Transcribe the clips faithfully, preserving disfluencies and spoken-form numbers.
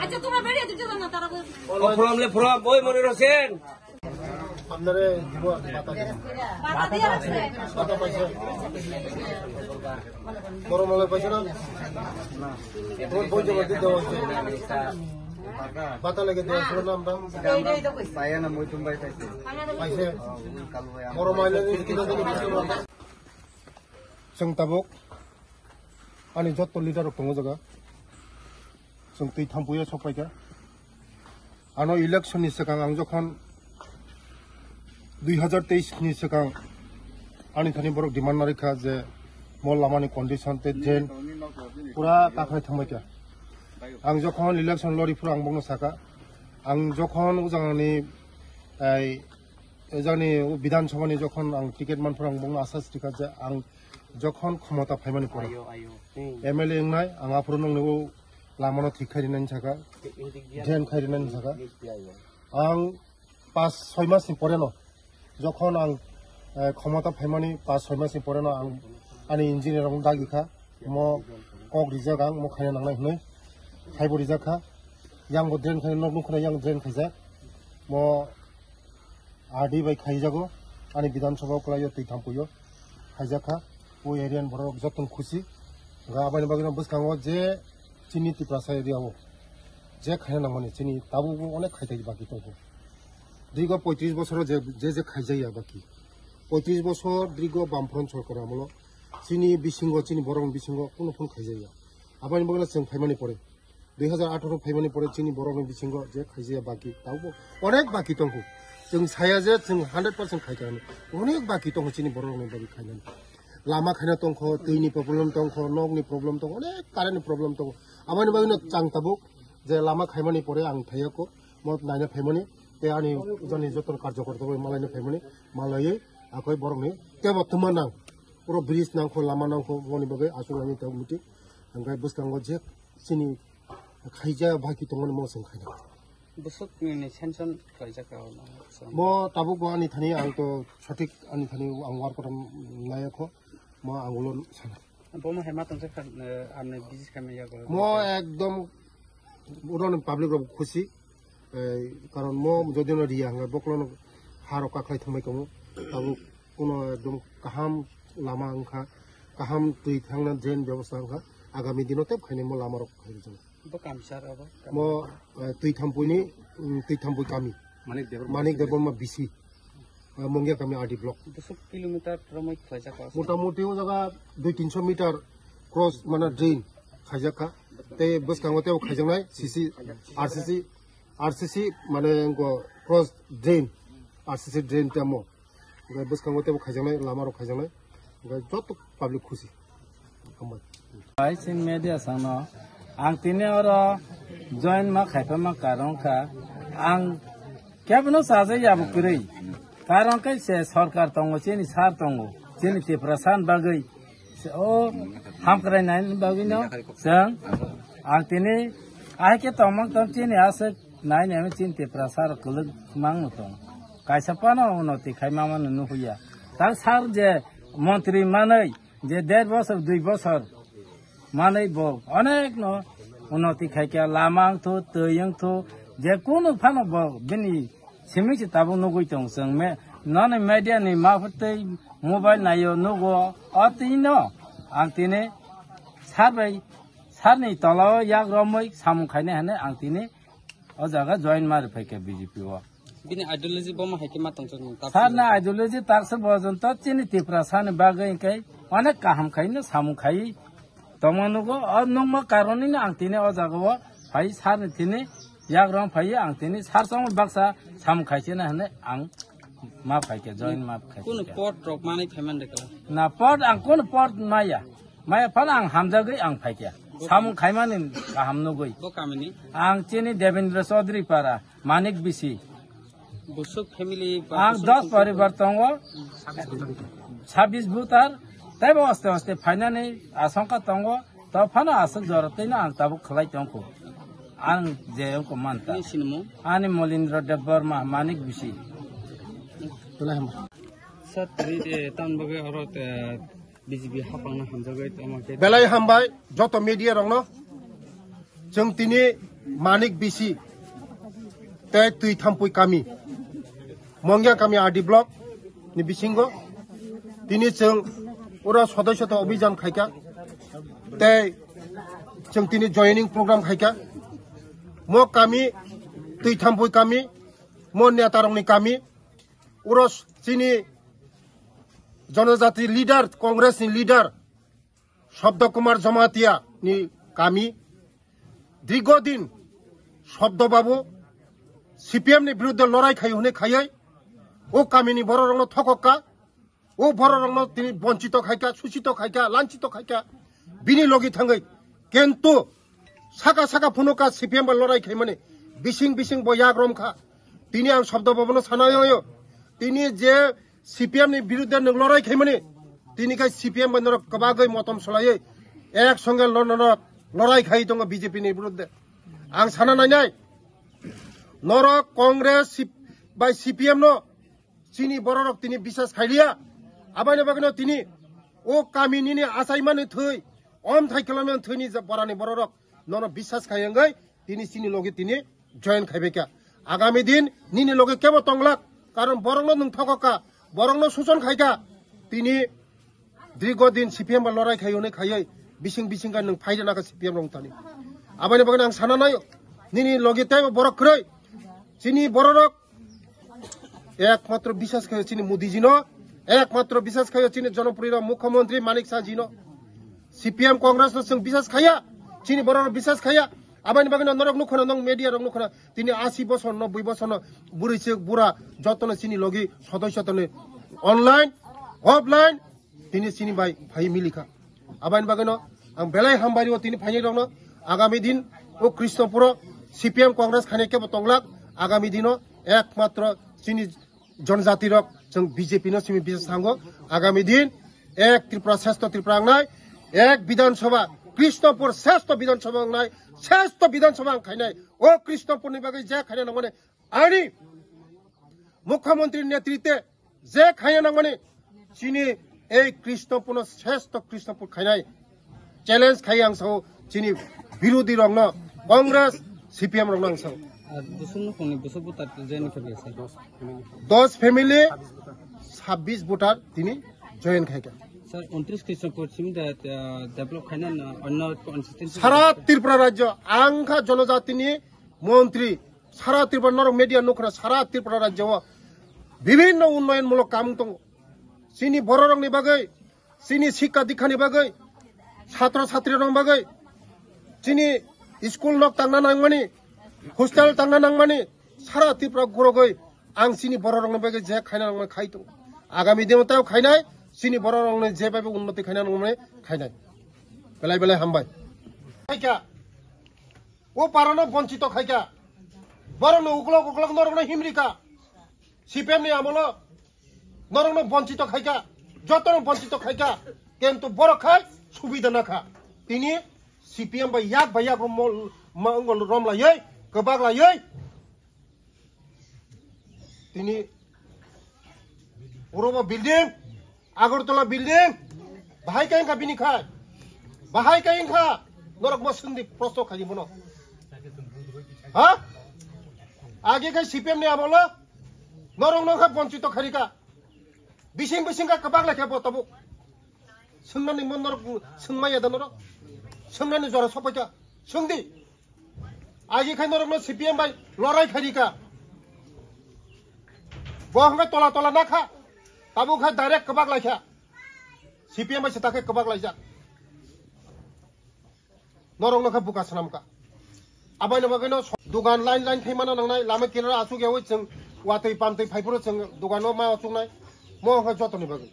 Acha, tomar bari atu jala na tara bo. Online. Problem le problem, oi Monir Hosen. Apnare dibo, bata dibo. Bata diya rokse. Bata paisa. Boro malai paisa na? Boro boi jama di dewa se. Bata lage dewa se na amra. Saya na moi tumbai paisa. Paisa. Boro malai ni kita tadi paisa. Chwng tabuk ani jotto leader rok tongo jaga. Chwng twi thampuio sok paikha. Ano election ni swkang ang jokhon dui hazar teis ni swkang ani thani borok demand narikha je mo lamani condition te drain pura kakhwlai thangbaikha. Ang jokhon election lori phuru ang bokno sakha, ang jokhon ujangni, ai, ujangni Bidhan Sabha ni jokhon ang ticket man phuru ang bokno asa srikha je ang jokhon khomota phaimani pore M L A wngnai, ang aphuru nongni o lamano thik khai rinani sakha, drain khai rinani sakha. Ang pas soi mas ni pore no, jokhon ang, eh, khomota phaimani pas soi mas ni pore no ang ani engineer rok dagi kha, mo kok rijak ang mo khaina nangnai hwnwi, khaibo rijak kha, yang bo drain khai nok nukho yang drain khaijak, mo R D bai khaijago, ani Bidhan Sabha o kwlaio twi thampuio khaijak kha, o area ni borok joto no khusi, ga abani bagwi no bwskango je chini Tiprasa area o je khaina nangmani chini tabukbo onek khaitagi baki tongkho. Dirgo poitris bosoro je, je, je khaijakya baki. Poitris bosor dirgo Bamfront sorkar amolo chini bisingo, chini borokni bisingo kunu phun khaijakya. Aboni bagwi chwng phaimani pore, dui hazar atharo phaimani pore chini borokni bisingo je khaijakya baki, tabukbo onek baki tongkho. Chwng saya je chwng hundred percent khaikha hinwi. Onek baki tongkho chini borokni bagwi khainani. Lama khaina tongkho, twini problem tongkho, nokni problem tongkho, onek current ni problem tongo. Aboni bagwino chwng tabuk je lama khaimani pore ang thaiya kho, mo naina phaimani, tei ani joni joto karjokorta bai malaina phaimani, malaiwi akoi borokni tebo twma nang, puro bridge nangkho, lama nangkho, boni bagwi aswk ani tabuk meeting. Hwnkhai bwskango je chini khaija baki tongmani mo chwng khaina. Bwswk ni sanction khlaijak rok no. Bo tabuk bo ani thani ang to sothik ani thani ang work kotom naiya kho, mo ang ulo sana. Bo mo hema tongsa kha, eh, amne business khamya yago. Mo ekdom uron public rok khusi, eh, karon mo jodi no riya hwnga boklo no harok kakhwlai thangbai tongo. Tabuk kuno ekdom kaham lama wngkha, kaham twi thangna drain bebosta wngkha, agami dino tep khainai mo lama rok khaijak. Bo kamsar abo? Mo, eh, Twithampui ni, mm, Twithampui kami. Manik Debbarma Manik Debbarma B C. Eh, Mongya kami R D block. Bwswk kilometer romwi khlaijak o? Mota moti o jaga dui tinso meter cross mane drain khaijak kha. Tei bwskango tei khaijaknai C C, R C C, R C C mane wngkha cross drain, R C C drain tamo. Hwnkhe bwskango teibo khaijaknai, lama rok khaijaknai. Hwnkhe joto public khusi. Hambai. Hai, chini media sangno ang tini oro join ma khaiphama karon kha, ang kebono chajak yabo kwrwi. Karon khe se sorkar tongo, chini sir tongo, chini Tiprasa ni bagwi. O hamkrai naini bagwino chwng ang tini ahai khe tongmang tong chini aswk nai nai chini Tiprasa rok kwlwk mangno tong. Kaisa phano unnoti khai mama no nuhuya. Ta sir je montri manwi je der bosor dui bosor manwi bo onek no unnoti khai khe lama wngthu, twi wngthu, je kunu phano bo bini simi se tabuk nugwi tong chwng me, noni media ni maphatwi mobile naio nugo, o twi no ang tini sir bai, sir ni tola o yak romwi samung khainai hinwi ang tini o jaga join ma rwphai kha B J P o. Bini ideology bo ma hai khe ma tong chwng ta Sir na ideology taksa bojonto chini Tiprasa ni bagwi hwnkhe onek kaham khai no samung khai tongma nugo. O nukma karon ni ang tini o jaga o phai sir ni tini yak rong phai ang tini sir song baksa samung khai se na hinwi ang ma phai khe join ma khai kunu khe. Pot rok manwi phai man de kala. Na pot ang kunu pot maya. Maya phano ang hamjagwi ang phaikha. Samung khaimani kaham nugwi. Bo kamini? Ang chini Devendra Chaudhary para, Manik B C. Busuk family ba Ang busuk dos family paribar tongo, sabis voter, teibo aste aste phainani asongkha tongo. Tao phano aswk jora twi no ang tabuk khlai tong kho. Ang je wng kho man ta. Nini sinimung? Ani Molindra Debbarma, Manik bisi. Belai hambai. Sir, tini, eh, tamni bagwi oro, eh, B J P hapangna hamjagwi tamo khe. Belai hambai joto media rokno. Chwng tini Manik bisi tei Twi Thampui kami, Mongya kami R D block ni bisingo tini chwng oro sodai sodai obijan khaikha tei chwng tini joining program khaikha. Mo kami, Twi Thampui kami, mo neta rokni kami, oro chini Jonojati leader, Congress ni leader, Shabda Kumar Jamatia ni kami, dirgo din Shabda Babu C P M ni birudde lorai khai hwnwi khaiwi o kamini bororokno thokokka, o bororokno tini bonchito khaikha, suchito khaikha, lanchito khaikha, bini logi thangwi. Kintu saka saka phunuka C P M bai lorai khaimani, bising bising bo yak romkha. Tini ang Shabda Babuno sanayo, tini je C P M ni birudde nwng lorai khaimani, tini khai C P M bai norok kwbagwi motom solaiwi ek songe lo-, norok lorai khai tongo B J P ni birudde. Ang sana nainai, norok Congress C-, bai C P M no chini bororok tini bisas khailiya. Aboni bagwino tini o kami nini achaimani thwi, omthai kilomani thwini je borani bororok nono bisas khai wngwi tini chini logi tini join khaibaikha. Agami din nini loge kebo tonglak, karon borokno nwng thokokka, borokno suchon khaikha. Tini dirgo din C P M ba lorai khai hwnwi khaiwi bising bising kha nwng phai rwna kha C P M rok thani. Aboni bagwi ang sana nai, nini loge teibo borok kwrwi. Chini bororok ekmatro bisas khaio chini Modi jino, ekmatro bisas khaio chini jonopriyo mukhyamantri Manik Saha jino. C P M Congress no chwng bisas khaiya, chini borok rok bisas khaiya. Aboni bagwi no norok nukhuna, nong media rok nukhuna, tini asi bosor no, bui bosor no, bwrwi chwk bura jotono chini logi sodoi sotoni online, offline, tini chini bai phai milikha. Aboni bagwi no ang belai hambai rio tini phaini rok no, agami din o Krishnapuro C P M Congress khaina kebo tonglak, agami dino ekmatro chini Jonojati rok chwng B J P no simi bisas thango. Agami din ek Tripura, shrestho Tripura wngnai, ek Bidhan Sabha, Krishnapur shrestho Bidhan Sabha wngnai, shrestho Bidhan Sabha ang khainai. O Krishnapur ni bagwi je khaina nangmani ani Mukhyamantri netritwe je khaina nangmani chini ei Krishnapur no shrestho Krishnapur khainai. Challenge khai ang sao chini birodhi rokno, Congress, C P M rokno ang sao. Ar Bosong nukhungni bwswk voter join khe bwlai sir? Dos family, sabbish voter tini join khaikha. Sir, untris Krishnapur simi da, ah, develop khaina na onno constituency? Sara Tripura rajyo, ang kha jonojatini montri, sara Tripura norok media nukhra, sara Tripura rajyo o bibhinno unnoyon mulok kamung tongo. Chini bororokni bagwi, chini sikka dikhani bagwi, satro satrwirokni bagwi, chini school nok tangna nangmani, hostel tangna nangmani, sara Tripura gorogwi ang chini bororokni bagwi je khaina nangmani khai tongo. Agami dino tei khainai, chini bororokni je bai unnoti khaina nangmani khainai. Belai belai hambai. Khaikha. O parano bonchito khaikha. Borokno uklok uklok norokno himrikha. C P M ni amolo norokno bonchito khaikha, jotono bonchito khaikha, kintu borok khai subida nakha. Tini C P M bai yak bai yak rom-, ma-, ongol romlaiwi, kwbaklaiwi. Tini orobo building, Agartala building, bahai khe wngkha bini khai, bahai khe wngkha, norok bo swngdi prosto khaidi bono. Ha? Age khe C P M ni amolo, norok no kha bonchito kharika. Bising bising kha kwbak lai khe bo tabuk. Swngnani mon norok swngmaya da norok. Swngnani jora sopaikha. Swngdi. Agi khai norokno C P M bai lorai khairika. Bo hwnkhai tola tola nakha. Tabuk khai direct kwbak laikha. C P M bai se takhe kwbak laijak. Norokno khe buka swnamkha. Abaino bagwino so-, dugan line line khaimano nangnai, lama kinaro aswk yawi chwng watwi pamtwi phaiphuru chwng dugano ma achuknai. Mo hwnkhai jotoni bagwi.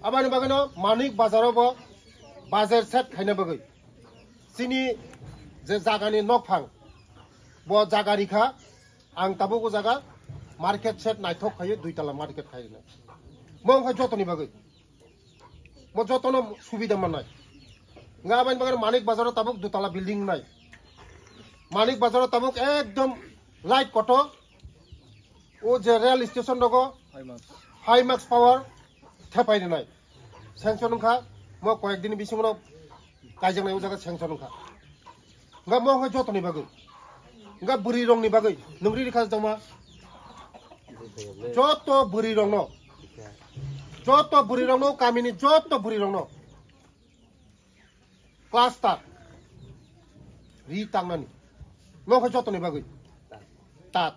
Abaino bagwino Manik bazaro bo bajar set khaina bagwi. Chini je jagani nokphang, bo jaga rikha, ang tabuk o jaga market set naithok khaio, dui tala market khaina. Mo wngkha jotoni bagwi. Mo jotono subida mannai. Nga abang bagwi Manik Bazar o tabuk dutala building nai. Manik Bazar o tabuk ekdom light kotor. O je rail station rogo Himax Power thepai rinai. Sanction wngkha, mo koyek din bisingo no kaijaknai o jaga sanction wngkha. Nga mo wngkha jotoni bagwi. Nga bwrwi rokni bagwi. Nungri rikha joma. Joto bwrwi rokno. Joto bwrwi rokno, kamini joto bwrwi rokno. Cluster. Ri tangnani. Mo khe jotoni bagwi. Tat.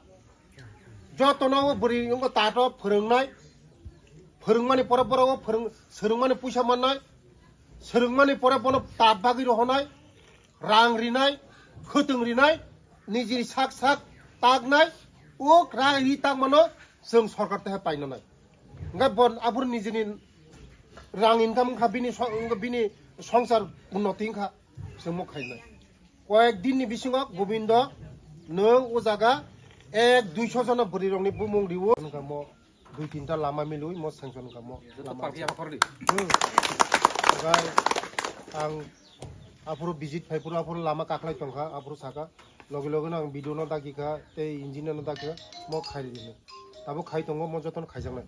Jotono bwrwi wngkha tato phwrwngnai. Phwrwngmani pore borok phwrwng-, swrwngmani puisa mannai. Swrwngmani pore bono tat bagwi rohonai. Rang rinai. Khwtwng rinai. Nijini sak sak taknai. O rang ri tangmano chwng sorkar tehe painanai. Hingke bo aphuru nijini rang income wngkha bini so-, bini songsar unnoti wngkha, chwngmo khainai. Koyek dinni bisingo Gobindo nwng o jaga ek duiso jona bwrwirokni bumung riwo. Wngkha mo dui tinta lama milwi mo sanction wngkha mo lama. Hmm. Hingke ang aphuru visit phaiphuru aphuru lama kaklai tongkha, aphuru saka. Logi logi no ang video no dagi kha, tei engineer no dagi kha, mo khai rijini. Tabuk khai tongo, mo jotono khaijaknai.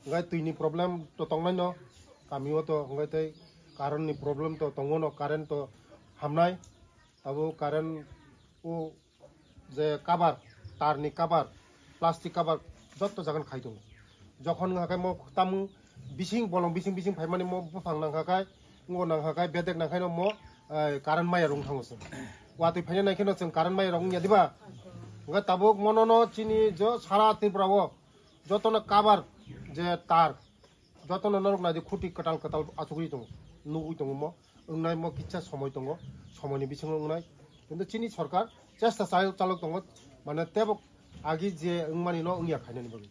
Hingke twi ni problem to tongnai no, kami o to, hingke tei current ni problem to tongo no, current to hamnai. Tabuk current o je cover, tar ni cover, plastic cover, jotto jagan khai tongo. Jokhon wngkha khe mo tamung bising bolong bising bising phaimani mo buphang nangkha khai, ngo nangkha khai, bedek nangkhaino mo, eh, current maya rung thango chwng. Watwi phaina naikheno chwng current maya rung ya diba? Hingke tabuk monono chini jo sara Tripura o jotono cover je tar, jotono norok naidi khuti kwtal kwtal achugwi tongo, nugwi tongo mo. Wngnai mo kisa somoi tongo, somoini bisingo wngnai. Kintu chini sorkar chesta chal-, chalok tongo, mane tebo agi je wngmani no wngya khainani bagwi.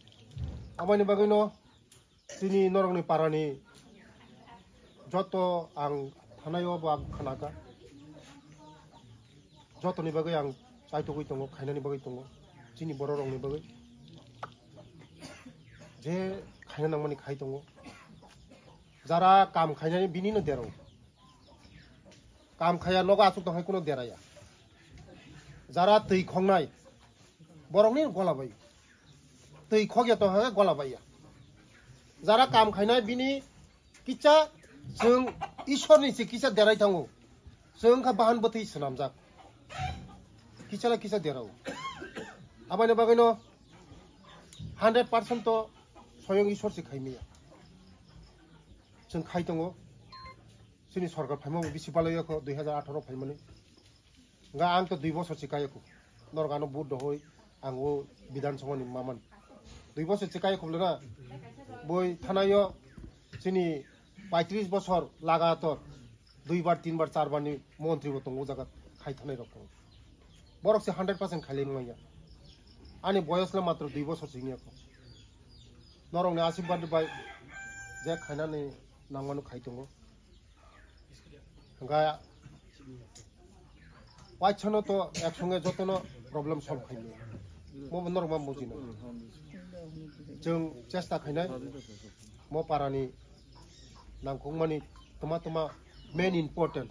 Aboni bagwi no chini norokni parani joto ang thanai o bo ang khanaka. Jotoni bagwi ang chaitugwi tongo, khainani bagwi tongo, chini borok rokni bagwi. Je khaina nangmani khai tongo. Jara kam khainani bini no derao. Kam khaya nogo aswk tongkhai kuno deraya. Jara twi khongnai, borokni gola bai. Twi khokya tongkha khe gola baiya. Jara kam khainai bini kisa chwng Ishwarni se kisa derai thango. Chwng kha bahan bwtwi swnamjak. Kisa la kisa derao. Aboni bagwino hundred percent to soyong Ishwar se khaimaya. Chwng khai tongo. Chini sorkar phaima bo bisi balai yakho dui hazar atharo phaimani. Nga ang to dui bosor se kayakho. Norok ano vote dohoi ang o Bidhan Sabha ni maman. Dui bosor se kayakho le na. Boi thanayo chini paitris bosor lagator dui bar, tin bar, char bar ni montri bo tongo jaga khai thanai rok tongo. Borok se hundred percent khailai manya. Ani boyos le matro dui bosor se yakho. Norok ni asirwad bai je khainani nangmano khai tongo. Hingkha waisano to ek songe jotono problem solve khaimaya. Mo bo norok ma bujina. Chwng chesta khainai mo parani nangkukmani toma toma main important.